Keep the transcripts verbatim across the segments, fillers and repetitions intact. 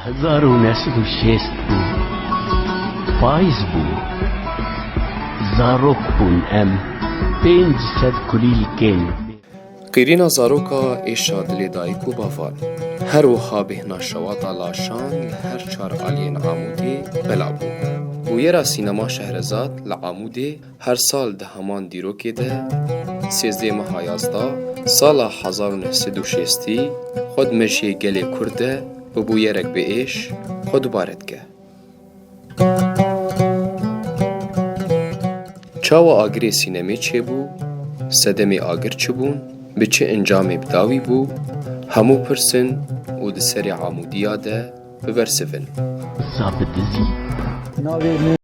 Hezar û neh sed û şêst bû. Payîz bû. Zarok bûn em. Pênc sed kulîlkên. Qîrîna zaroka êşa dilê dayik û bavan. Her wiha bêhna şewata laşan li her çar aliyên Amûdê bela bû. Bûyera sînema Şehrezad li Amûdê her sal di heman dîrokê de, sêzdeh meha yazdeh, sala hezar û neh sed û şêstî, xwe di mejiyê gelê Kurd de bi bûyerek bi êş xwe dubare dike. Çawa agirê sînemê çêbû, sedemê agir çi bûn, bi çi encamê bi dawî bû, hemû pirsin û di serê Amûdiya de bibersivin. Sabitizî. Navê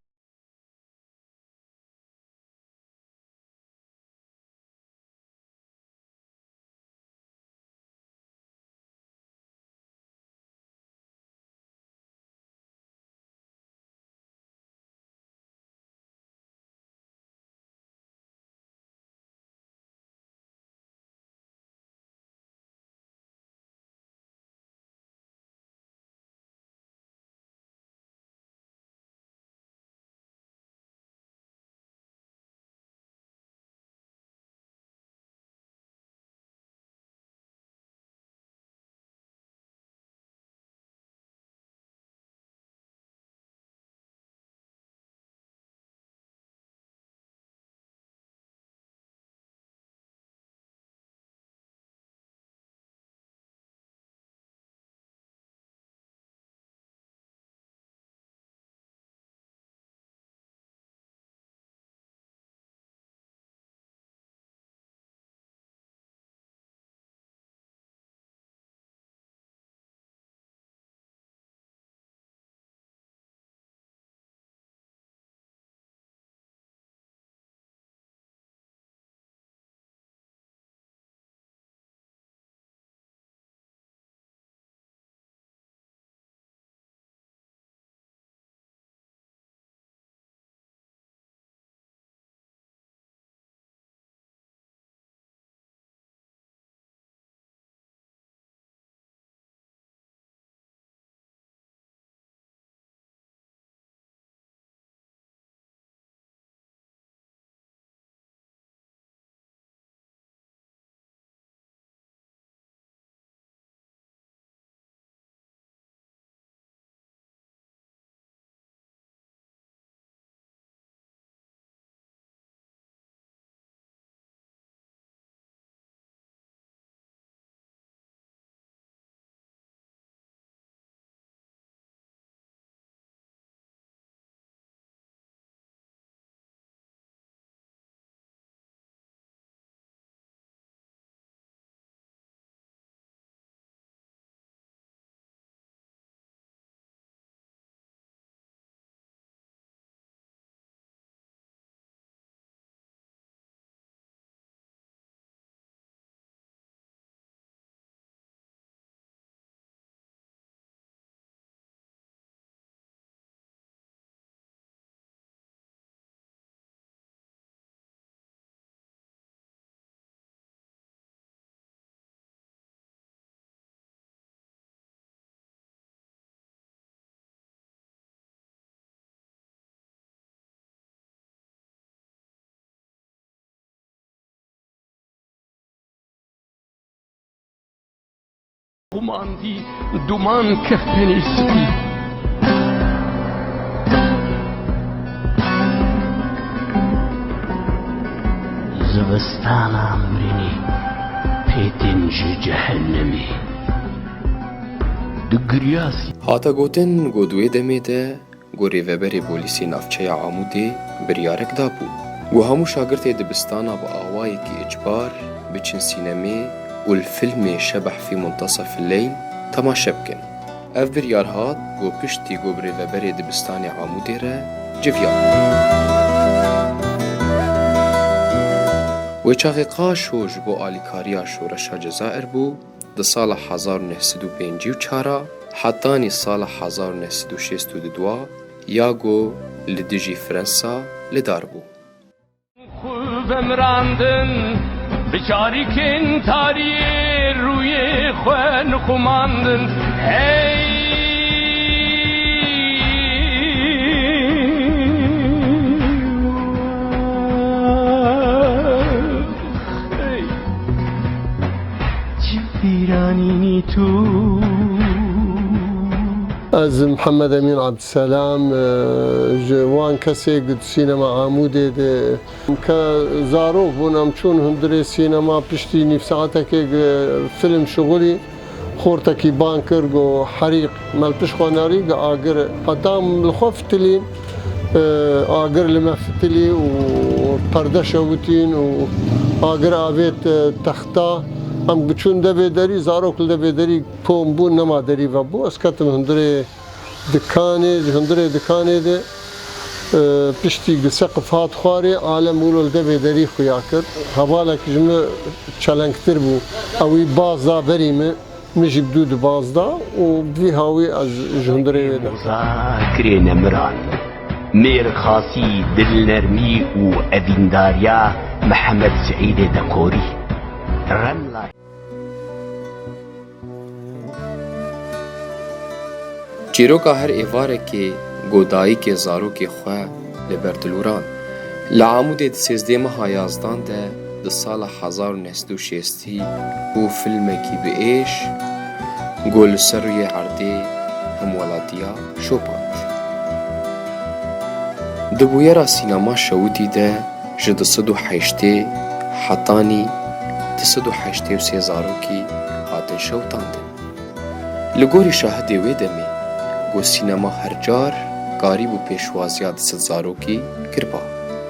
Qumandî, duman, keftenî spî. Zivistana mirinî, pêtên ji cehennemê. Digiriyasî. Hate gotin ku di wê demê de ku rêveberê polîsê navçeya Amûdê biryarek dabû, ku hemû şagirtê dibistana bi awayekî îcbar biçin sînemê û li filmê Şebeh fî Muntasefil Leyl temaşe bikin. Ev biryar hat ku piştî ku bi rêveberê dibistanê Amûdê re civiya. Wê çaxê Qaşo ji bo alîkariya şoreşa Cezair bû, di sala hezar û neh sed û pêncî û çar a hetanî sala hezar û neh sed û şêst û du ya ku li dijî Fransa li dar bû. Xwe vemirandin, bi çarîkên tariyê rûyê xwe nixumandin. Hey! Ez Mihemed Emîn Ebdselam, e, ji wan kesê ku di sînema Amûdê de ke zarok bûn, em çûn hundirê sînema, piştî nîv saetekê ku film şixulî, xortekî ban kir, got, "Herîq, me li pişt xwe nerî, got, agir." Heta em li xwe fitilîn, e, agir li me fitilî û perde şewitîn û agir avêt, e, texta. Em çûn devê derî, zarok li devê derî kom bûn, nema derî vebû. Ez ketim hundirê dikanê, ji hundirê dikanê de, e, piştî ku seqif hat xwarê, alem wilo li devê derî xuya kir. Hevalek ji min çelengtir bû. Ew wî baz da berî min, min jî bi dû di baz da û bi vî hawî ez ji hundirê wê derket. Moza kirê nemiran. Mêrxasî, dilnermî û evîndariya Mihemed Seîdê Dekorî. Remlay. Çîroka her êvarekê ku dayikê zarokê xwe li ber dilûran. Li Amûdê di sêzdeh meha yazdan de di sala hezar û neh sed û şêstî bû filmekî bi êş ku li ser rûyê erdê hemwelatiya şopand. Di bûyera sînema şewitî de ji du sed û heştê hetanî du sed û heştê û sê zarokî hatin şewitandin. Li gorî şahidê wê demê, ku sînema her car karîbû pêşwaziya du sed zarokî kiriba.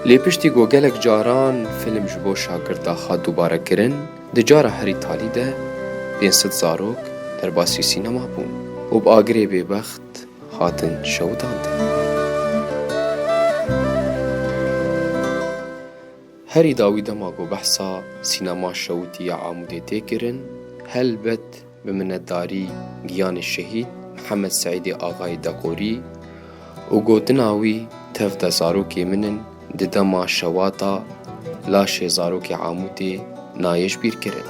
Lê piştî ku gelek caran film ji bo şagirta xwe dubare kirin, di cara herî talî de pênc sed zarok derbasî sînema bûn û bi agirê bêbext hatin şewitandin. Herî dawî dema ku behsa sînema şewitî ya Amûdê tê kirin, helbet bi minetdarî giyanê şehîd Mihemed Seîdê Axayê Deqorî û gotina wî, "Tev de zarokê min in", di dema şewata laşê zarokê Amûdê nayê ji bîr kirin.